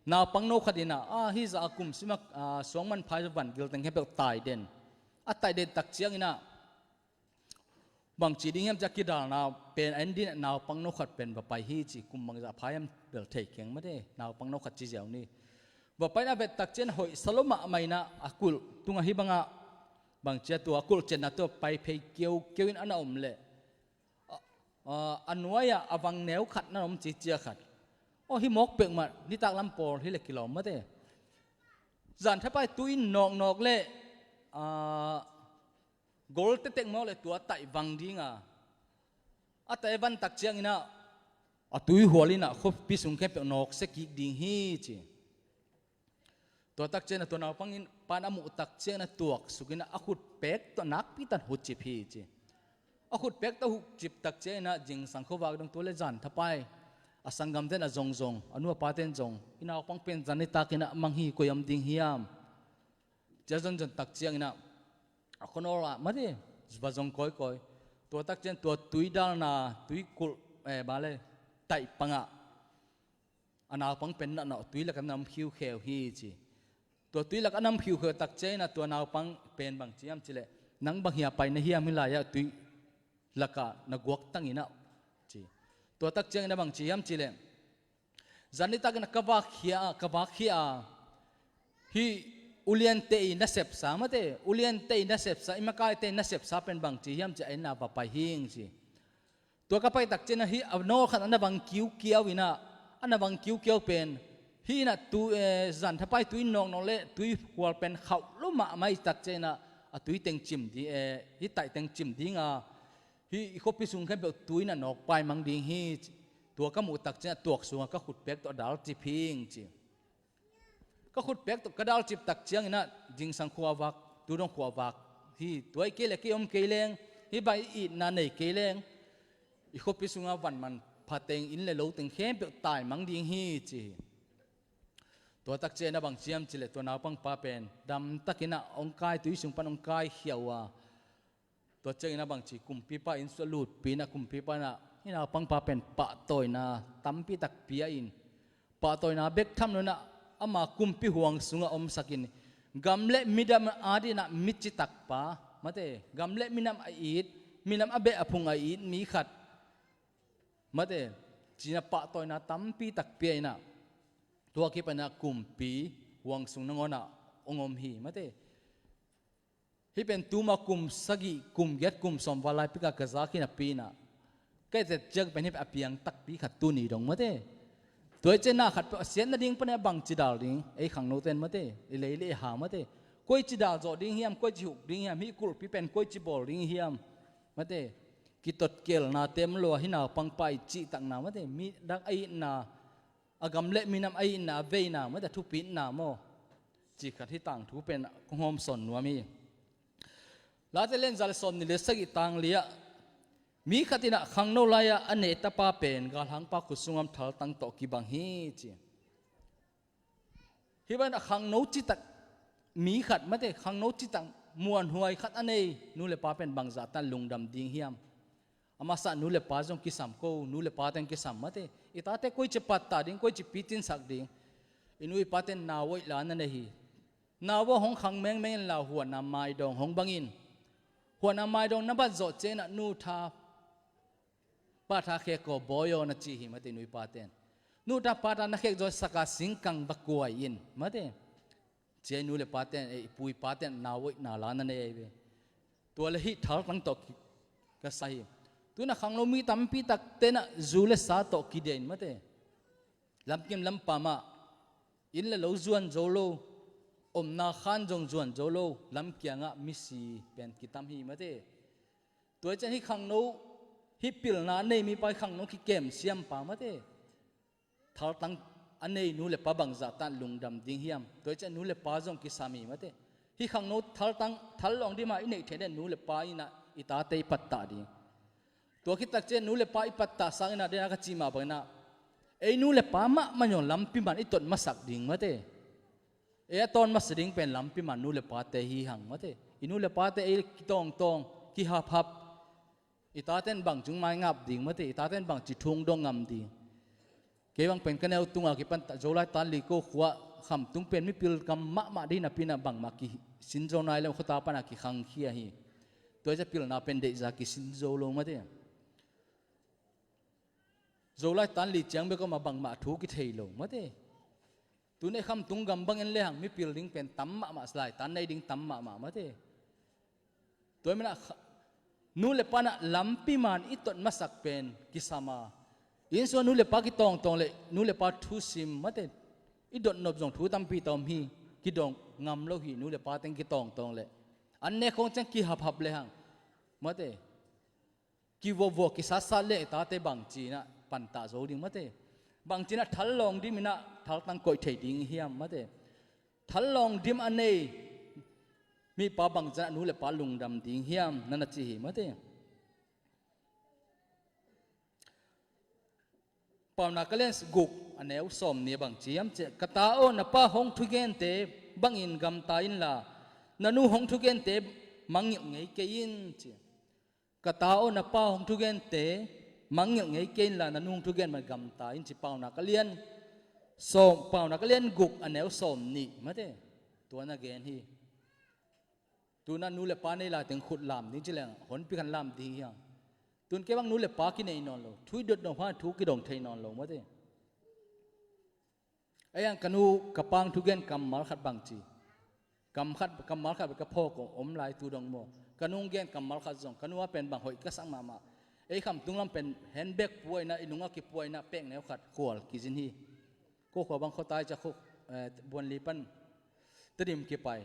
naupangno khat in ah, ah, hih zah a kum sima, ah, suang manpha zong van gil teng khempeuh tai den. A tai den takciangin ah, bangci ding hiam ci-a kidalna pen a en dingin ah naupangno khat pen va pai hi ci. Kum bangzah pha hiam bel thei keng mate, naupangno khat ci ziau ni. Va pai in ah, a vet takciang hoihsa lua mahmah in ah, a kulh tungah hih bangah bangci a, tua kulh ciatna tua pai phei kiaukiau in a na om leh, a, a, a nuai-ah a vang neu khat na om ci, cia khat. Aw, hih mawk peuhmah nitak lam pawl hi leh kilawm mate. Zan thapai tui in nawknawk leh, a, gol tektek mawk leh tua taih vang ding a, a taih a van takciangin ah, a tuihual in ah khuapi sung khempeuh nawksia kik ding hi ci. Tua takciangin ah tua naupang in, pa in a muh takciangin ah tuaksuk in ah, a khutpek tawh nakpi takin hucip hi ci. A khutpek tawh hucip takciangin ah zingsang khuavak dong, tua leh zan thapai a sanggamte in ah zongzong, a nu a pate in zong, i naupang pen zan nitakin ah mang hi, koi ah om ding hiam, ci-a zonzon takciangin ah, a khuanawl ah mate, va zong kawikawi. Tua takciang tua tui dalna, tui kulh, eh, bang leh, taih pangah a naupang pen na, na tui lakah na om khiukheu hi ci. Tua tui lakah na om khiukheu takciangin ah tua naupang pen bangci hiam cih leh, nang bang hia pai na hiam hih lai-ah tui lakah na guaktang in ah ci. Tua takciangin ah bangci hiam cih leh, zan nitakin ah ka vak khia a, ka vak khia a, hih uliante i nasepsa mate, uliante i nasepsa, i makaite i nasepsa pen bangci hiam ci-a en in ah va pai hing ci. Tua ka pai takciangin ah hih a nawl khat a na vang kiukiau in ah, a na vang kiukiau pen, hih in ah tu, eh, zan thapai tui in nawknawk leh tuihual pen khauh lua mahmah hi takciangin ah, a tui teng cim di, eh, hih taih teng cim ding a, hih i khuapi sung khempeuh tui in ah nawk paimang ding hi ci. Tua ka muh takciangin ah tuak sungah ka khutpek tawh dalcip hing ci. Ka khutpek tawh ka dalcip takciangin ah zingsang khuavak, tu dong khuavak hi. Tua hi kei leh kei om kei leng, hih bang i itna nei kei leng, i khuapi sungah van manpha teng, inn le lo teng khempeuh taimang ding hi ci hi. Tua takciangin ah bangci hiam cih leh tua naupangpa pen damtakin ah hong kai, tui sung pan hong kaikhia uh a, tua ciangin ah bangci kumpipa inn sungah lutpih in ah, kumpipa in ah hih naupangpa pen pahtawina tampi tak pia in, pahtawina bek tham lo in ah ama kumpi huang sungah omsak in, gam le minam adingin ah mi citakpa mate, gam le minam a it, minam a beh a phung a it mi khat mate, ci-in ah pahtawina tampi tak pia in ah, tua kipan in ah kumpi huang sung nangawn ah hong om hi mate. Hih pen tuma kum sagih, kum giat, kum sawm val lai bek a ka zak hi napi in ah, ka et ciang pen hih pen a piang takpi khat tuni dong mate. Tua hi ciangin ah khatpeuh a siatna ding pan in ah bangci dal ding, ei khangnote in mate, i lei le i ha mate, koici dal zawh ding hiam, koici huk ding hiam, hih kulhpi pen koici bawl ding hiam mate. Kitotkelnate om lo a, hih naupangpa i cihtakna mate, mi dang a itna, a gam le minam a itna, a veina mate, a thupitna maw, cih khat hih tangthu pen kong hawmsawn nuam hi. Late lian za le sawmnih le sagih, tang li-ah, mi khat in ah khangno lai-ah a neh tapa pen galhangpa khut sungah om thaltang tawh kibang hi ci. Hih bangin ah khangno citak mi khat mate, khangno citak muanhuai khat a nei nu le pa pen bangzah tan lungdam ding hiam? A masa nu le pa zong kisam ko, nu le pa teng kisam mate. I tate koici pattah ding, koici pitinsak ding. I nu i pa ten nau hoih la na nei hi. Nau aw hong khang mengmeng inla, huan a maidawng hong bang in. Huan a maidawng na bat zawh ciangin ah nu tha, pa tha khek aw bawi aw na ci hi mate, nu i pa ten. Nu tha pa tha na khek zawh saka singkang va kuai in mate. Ci-a i nu le pa ten, eh, i pu i pa ten nau hoihna la na nei ahi ve. Tua le hih thaltang tawh ki, ka sa hi. Tuna khangno mi tampi takte na zu le sa tawh kidiain mate. Lamkim lampam ah inn le lo zuan zo lo, omna khan zong zuan zo lo, lamkiangah misi pen kitam hi mate. Tua ciang hih khangno, hih pilna a nei mipa hih khangno kikem siampa mate. Thaltang a nei nu le pa bangzah tan lungdam ding hiam? Tua ciang nu le pa zong kisam hi mate. Hih khangno thaltang, thal lawng dima i neih theih den nu le pa inah i tate i pattah ding. Tua khit tak ciang nu le pa i pattah sang inah dena ka cih mah bang inah ei nu le pa mahmah zong lampi man i tot masak ding mate. Ei a tawn masa ding pen lampi man nu le pate hi hang mate. I nu le pate ei kitawngtawng, kihaphap, i taten bang cungmai ngap ding mate, i taten bang ci thung dong ngam ding. Kei bang pen ka neu tunga kipan ta, Zolai tan li ko khua Khamtung pen mipil gam mahmah dei napi inah bangmah kisin zo nai lem, khuata pana kikhangkhia hi. Tua i ca pilna pen deihza kisin zo lo mate. Zolai tan li ciang bek om a bangmah thu kithei lo mate. Tun ei Khamtung gam bangin lehang mipil ding pen tam mahmah, lai tan nei ding tam mahmah mate. Tua i manah kha-, nu le pa nah lampi man i tot masak pen kisam a, inn sungah nu le pa kitawngtawng le nu le pa thusim mate. I dotnop zong thu tampi ta om hi. Kidong ngam lo hi nu le pa teng kitawngtawng le. An nek khong ciang kihaphap lehang mate. Kivuavuah kisatsat le i tate bangci inah pantah zo ding mate. Bangci inah thal lawng dim inah thaltang koih thei ding hiam mate. Thal lawng dim a nei mipa bangci inah nu le pa lungdam ding hiam na na ci hi mate. Paunak a lian guk a neu sawm nih a bangci hiam ciah, ka ta aw, na pa hong thugente bangin gamta inla, na nu hong thugente mangngilh ngei kei in ci. Ka ta aw, na pa hong thugente mangngilh ngei kei inla, na nu hong thugen man gamta in ci. Paunak a lian sawm, Paunak a lian guk a neu sawm nih mate. Tua na gen hi. Tuna nu le pa nei lai teng khut lam ding ci leng honpi khan lam ding hi hang. Tun kei bang nu le pa kinei nawn lo. Thu i dot nawn pha thu kidong thei nawn lo mate. Ei ang ka nu ka pa hong thugen kammal khat bangci. Kam khat, kammal khat ka phawk om lai tu dong maw. Ka nu hong gen kammal khat zong ka nu a pen bang hoih ka sak mahmah. Ei Khamtung lam pen handbag puaina, i nungah kipuaina pek neu khat khual kizin hi. Ko khua bang khuatai ca khuk, eh, buan li pan Tedim kipai.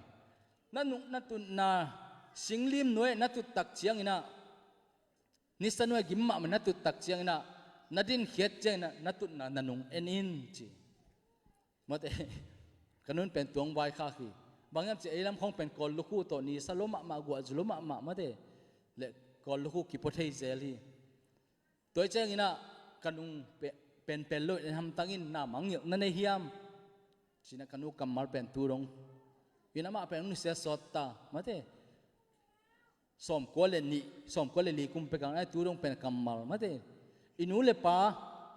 Na nung, na tutna singlim nuai na tut tak ciang inah, nisa nuai gim mahmah na tut tak ciang inah, na dinkhiat ciang inah na tutna na nung en in ci. Mate, ka nun pen tuang vaikhak hi. Bang hiam ci ei lam khong pen kawl lukhu tawh nisa lo mahmah, guahzu lo mahmah mate. Le kawl lukhu kipua thei zel hi. Tua i ciang inah ka nung pe-, penpel lo in hamtang in na mangngilh na nei hiam? Ci inah ka nu kammal pen tu dong. Inah amah pen hong nusia sawt ta mate. Sawmkua le nih, sawmkua le li kum pek ang ai tu dong pen kammal mate. I nu le pa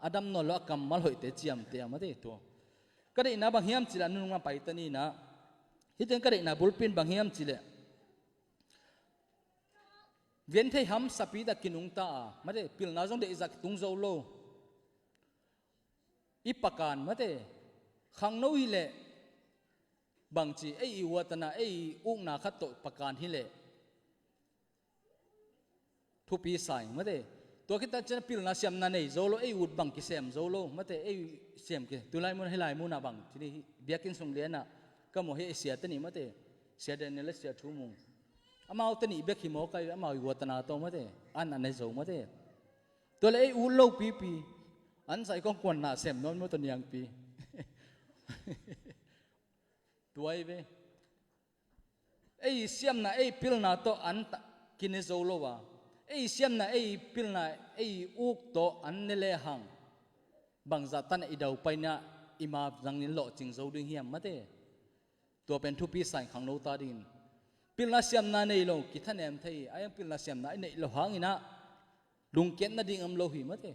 a dam nawn lo a kammal hoihte ciamte a mate tua. Ka deihna bang hiam cileh a nunung a paita ni inah. Hih teng ka deihna bulpi in bang hiam cileh Vian thei hamsapi ta kinungta a mate, pilna zong deihzah kitung zo lo. I pakan mate, khangno hileh bangci ei i uatana ei i ukna khat tawh pakan hileh thupi sai mate. Tua khit tak ciang pilna siamna nei zo lo, ei ut bang kisem zo lo mate, ei siam ki. Tulai mun, hilai munah bang ci ni, biakinn sung lianah ka muh hi, ei sia tani mate, Sia Daniel le Sia Thu Mung. Amau tani bek hi maw kai, amau i uatana tawh mate, an a ne zo mate. Tua le ei ut lo pipi, an sai kong kuanna sem nawn maw tawh niangpi. Tua i ve. Ei siamna, ei pilna tawh an ta-, kine zo lo a. Ei siamna, ei pilna, ei uk tawh an ne lehang. Bangzah tanah i daupaina i ma zangin lawhcing zo ding hiam mate. Tua pen thupi sain khangno ta dingin. Pilna siamna nei lo, kithanem thei, a iang pilna siamna i neih lo hanginah. Lungkiat nading om lo hi mate.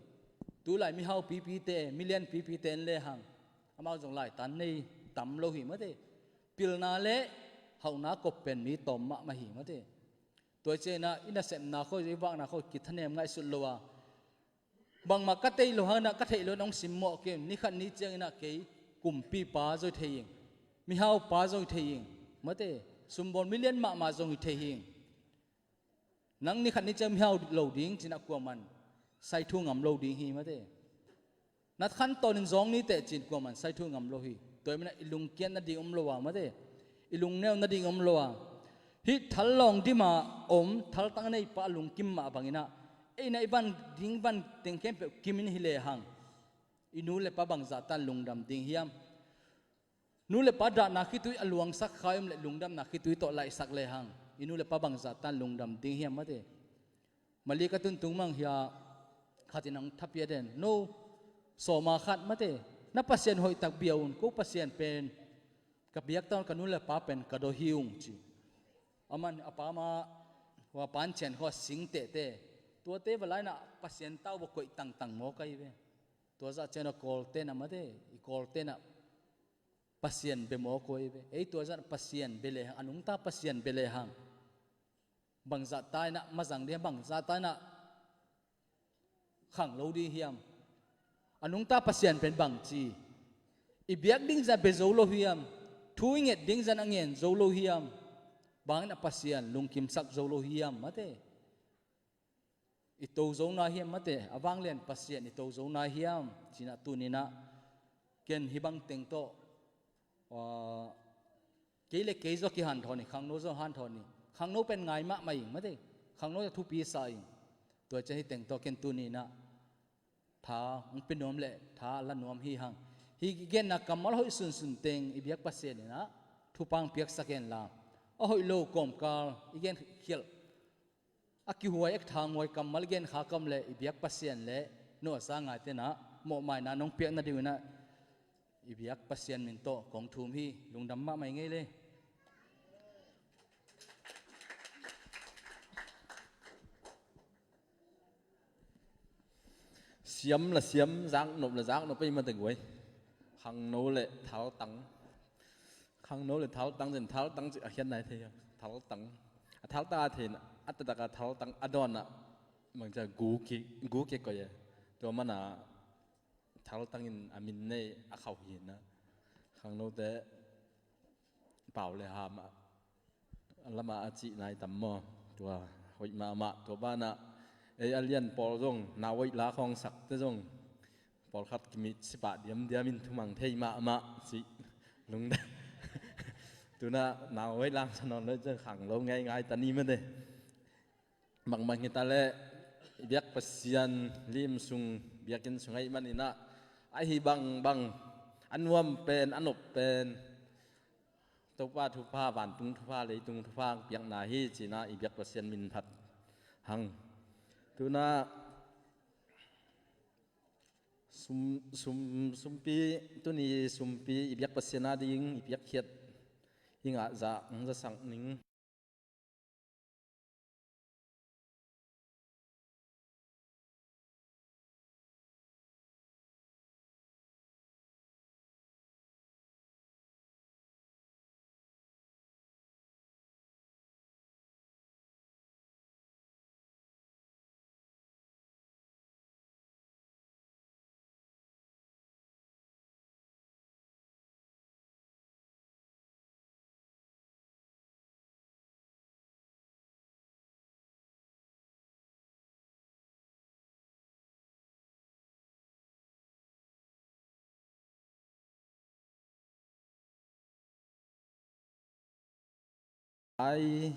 Tulai mihau pipite, milian pipite en lehang. Amau zong laitan nei tam lo hi mate. Pilna le hauhna kop pen mi tawm mahmah hi mate. Tua i cianah i nasepna khawh, i vakna khawh, kithanem ngaihsut lo a. Bangmah ka theih lo hanginah ka theih lo in hong simmawh kei, nikhat ni cianginah kei kumpipa zong hi thei ing. Mihaupa zong hi thei ing. Mate, sumbawl milian mahmah zong hi thei ing. Nang ni khat ni ciang mihau lo ding ci-in ah kuaman sai thu ngam lo ding hi mate. Na khantawn in zawng ni teh ci-in kuaman sai thu ngam lo hi. Tua ahih manin ah i lungkiat nading om lo a mate, i lungneu nading om lo a, hih thal lawng dim a om thaltang a neipa a lungkim mah bangin ah, ei in ah i van ding van teng khempeuh kim in hi lehang, i nu le pa bangzah tan lungdam ding hiam? Nu le pa dahna khitui a luangsak kha i om leh lungdamna khitui tawh laihsak lehang, i nu le pa bangzah tan lungdam ding hiam mate. Mali ka tun tung mang hi a, khat in hong thapiak den, no, sawma khat mate, na Pasian hoihtak bia un, ko Pasian pen ka biak ta un, ka nu le pa pen ka dawng hi ung ci. Aman a pa ma, hua pancian khua sing tehteh, tuate va la in ah Pasian tau va koih tangtang mawk ahi ve. Tua zah ciang a Kawlte in ah mate, i Kawlte in ah Pasian bia mawk uh ahi ve. Ei tua zah Pasian bia lehang, a nungta Pasian bia lehang, bangzah ta in ah mazang ding, bangzah ta in ah khang lo ding hiam? A nungta Pasian pen bangci, i biak ding zah bia zo lo hiam? Thu i nget ding zah a ngen zo lo hiam? Bangin ah Pasian lungkimsak zo lo hiam mate? I to zo nai hiam mate? A vanglian Pasian i to zo nai hiam ci-in ah tuni-in ah ken hih bang teng tawh, ah, kei le kei zong kihanthawn hi, khangno zong hanthawn hi. Khangno pen ngai mahmah ing mate, khangno zong thupi sa ing. Tua ciang hih teng tawh ken tuni-in ah tha hong pia nuam le tha la nuam hi hang. Hih i genna kammal hoih sunsun teng i biak Pasian in ah thupha hong piaksak hen la, a hoih lo kawmkal i genkhialh, a kihuai a kithanghuai kammal i genkha ka om leh i biak Pasian le nuasa ngaite in ah mawhmaina nong piak nading un ah i biak Pasian min tawh kong thum hi. Lungdam mahmah ing ei le. Siam la siam, zaknop la zaknop ei mate guai. Khangno le thaltang. Khangno le thaltang, zen thaltang ci a khiat nai thei a. Thaltang. A thaltang a thei in ah, a taktak a thaltang a dawn ah, bangci a gu ki, gu kikoih e. Tua manin ah thaltang in a min nei a khauh hi in ah. Khangnote pau le ham a lamah a cih nai tam maw? Tua hoih mahmah, tua banah ei a lian pawl zong, nau hoih la khawng sakte zong, pawlkhat kimit sipah diamdiam in thumang thei mahmah cih lungdam. Tu-in ah nau hoih la sa nawn lo, ciang khanglo ngeingai ta ni mate. Bangbang hi ta leh i biak Pasian lim sung, biakinn sung ahih manin ah, ahi bangbang, a nuam pen, a nop pen Topa thupha, vantung thupha, leitung thupha piakna hi ci-in ah i biak Pasian min phat hang. Tu-in ah sum, sum, sumpi, tuni sumpi i biak Pasian ading i piakkhiat i ngah zah hong zasak ning. Mai,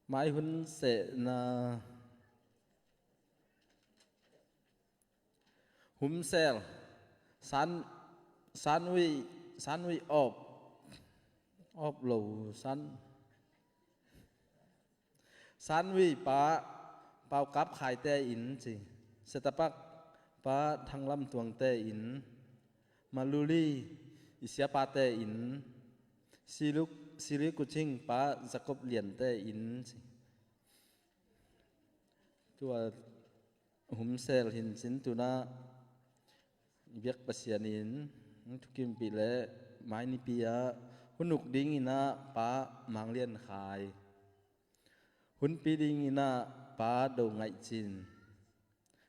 mai hun sehna. Humsel, san, sanui, sanui op, op lo, san, sanui pa, Pau Kap Khaite inn ci. Setapak pa Thang Lam Tuangte inn. Maluli i siapate inn. Siluk, Sili Kuching pa Jacob Liante inn ci. Tua Humsel hin cin tuna i biak Pasian in hong thukimpih le mai nipi ah hun uk dingin ah Pa Mang Lian Khai, hunpi dingin ah Pa Do Ngaih Cin,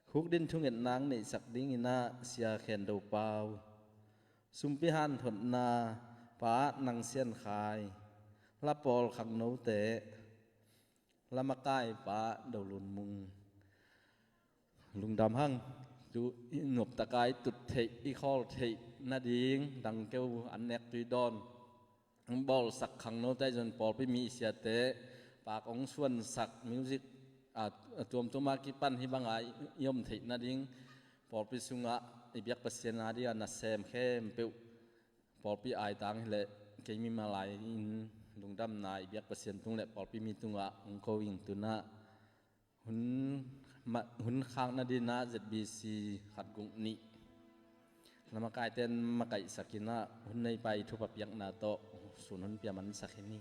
khukdin thungetna neihsak dingin ah Sia Khen Do Pau, sumpi hanthotna Pa Nang Sian Khai, lapawl khangnote, Lamakaipa Dolun Mung, lungdam hang. Tu i nuamtaka i tut theih, i khawl theih nading dangkeu an nek tui dawn bawlsak khangnote zon pawlpi mi i siate pak hong suansak music a, a tuamtuama kipan hih banga i om theih nading pawlpi sungah i biak Pasian a dingah nasem khempeuh pawlpi aitang hileh kei mimal ai-in lungdamna i biak Pasian tung le pawlpi mi tungah hong ko ing. Tunah hun, ma, hun khakna dinah Z B C khat guk nih lamakaiten makaihsak inah hun neipa i thupha piakna tawh sun hun pia mansak hi ni.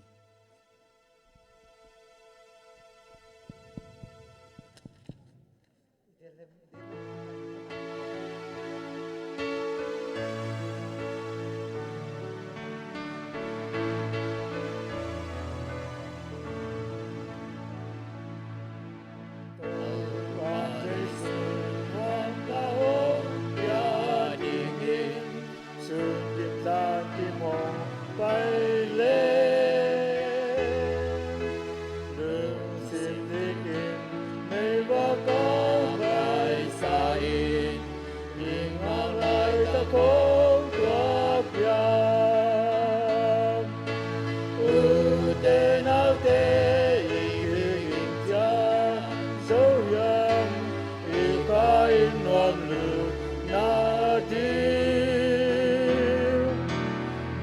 Sungkip zan kimawng pai le, lungsim dikin meivak a ngaisa in, i ngak laitak hong tuak pian. Ute naute, i kiging ciat zo hiam, i kha i nuam lutna ding.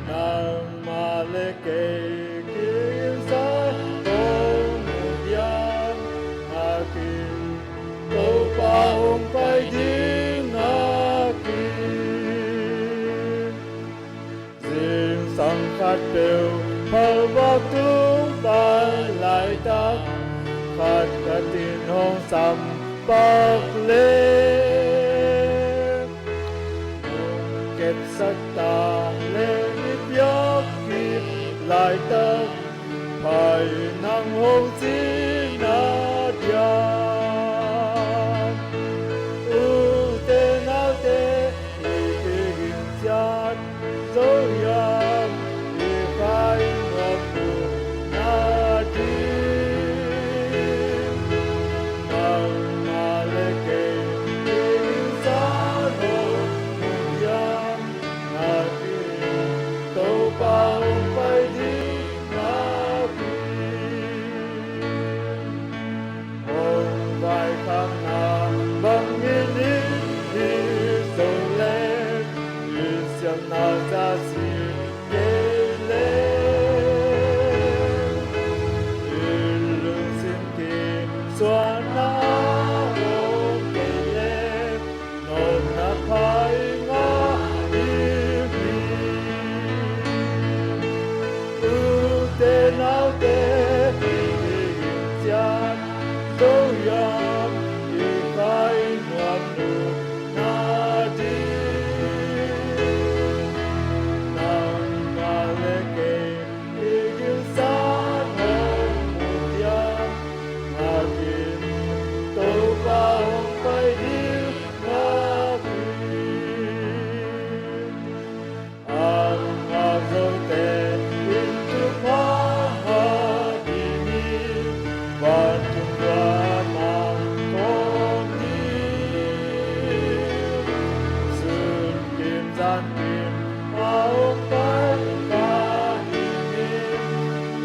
Nangmah le kei kigingsa kong mu diam, a kim Topa hong pai ding a kim. Zingsang khat peuh phalvak tung pan laitak, khat khat in hong sam pak le, hong kepsak ta le, i piak kik laitak, pai nang hong cihna diam. Ute naute, i kiging ciat zo hiam, i kha i nuam lutna ding. Nangmah le kei kigingsa hong mu diam, a kim Topa hong pai ding a kim. Hong vaikhakna bangin i hih zo leh, i siamna za si kei leh, i lungsim kisuanna om kei leh, nopna pha i ngah ding hi. Ute naute, i kiging ciat zo hiam, i kha i nuam lutna ding. Nangmah le kei kigingsa hong mu diam, a kim Topa hong pai ding a kim. A ngak zote in thupha ngah ding hi, vantung lam a kong ding. Sun kim zan kim a hong pai kha ding hi,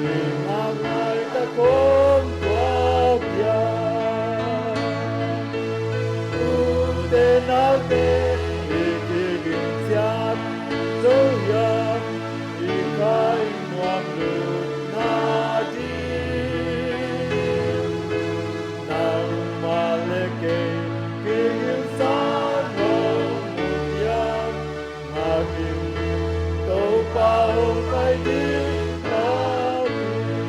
i ngak laitak hong tuak pian. Ute naute, i kiging ciat zo hiam, i kha i nuam lutna ding. Nangmah le kei kigingsa hong mu diam, a kim Topa hong pai ding a kim.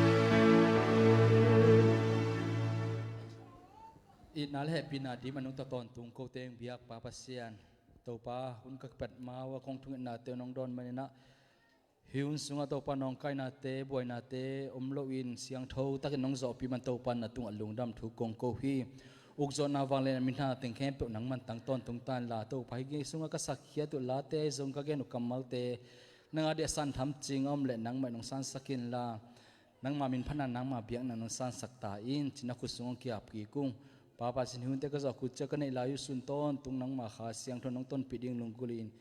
Itna le hehpihna dim a nungta tawntung ko teng biakpa Pasian Topa, hun ka kipat ma-a kong thungetnate nong dawn maninah, hih hun sungah Topa nawngkainate, buainate om loin siangtho takin nong zawhpih man Topa na tungah lungdam thu kong ko hi. Ukzawhna vanglian a mi hna teng khempeuh nangman tang tawntung ta inla Topa, hih sungah ka sakkhiat uh late zong ka gen uh kammalte nang a dih a san tham cing a om leh nangmah in hong sansak inla, Nangma min phatna, nangma biakna nong sansak ta in, ci-in na khut sung hong kiap kik ung. Pa Pasian, hih hunte ka zawh khut ciang ka neih lai uh sun tawntung nangma Kha Siangtho nong tonpih ding lunggulh in,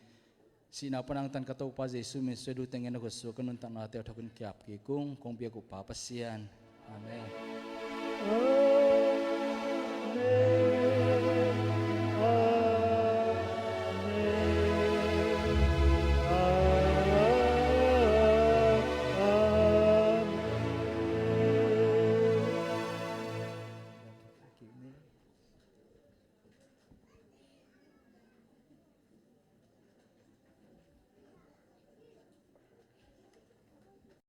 sihna pan hong tan ka Topa Jesu min suang, du teng in na khut sung ka nuntaknate uh thawkin kiap kik ung. Kong biak uh Pa Pasian. Amen.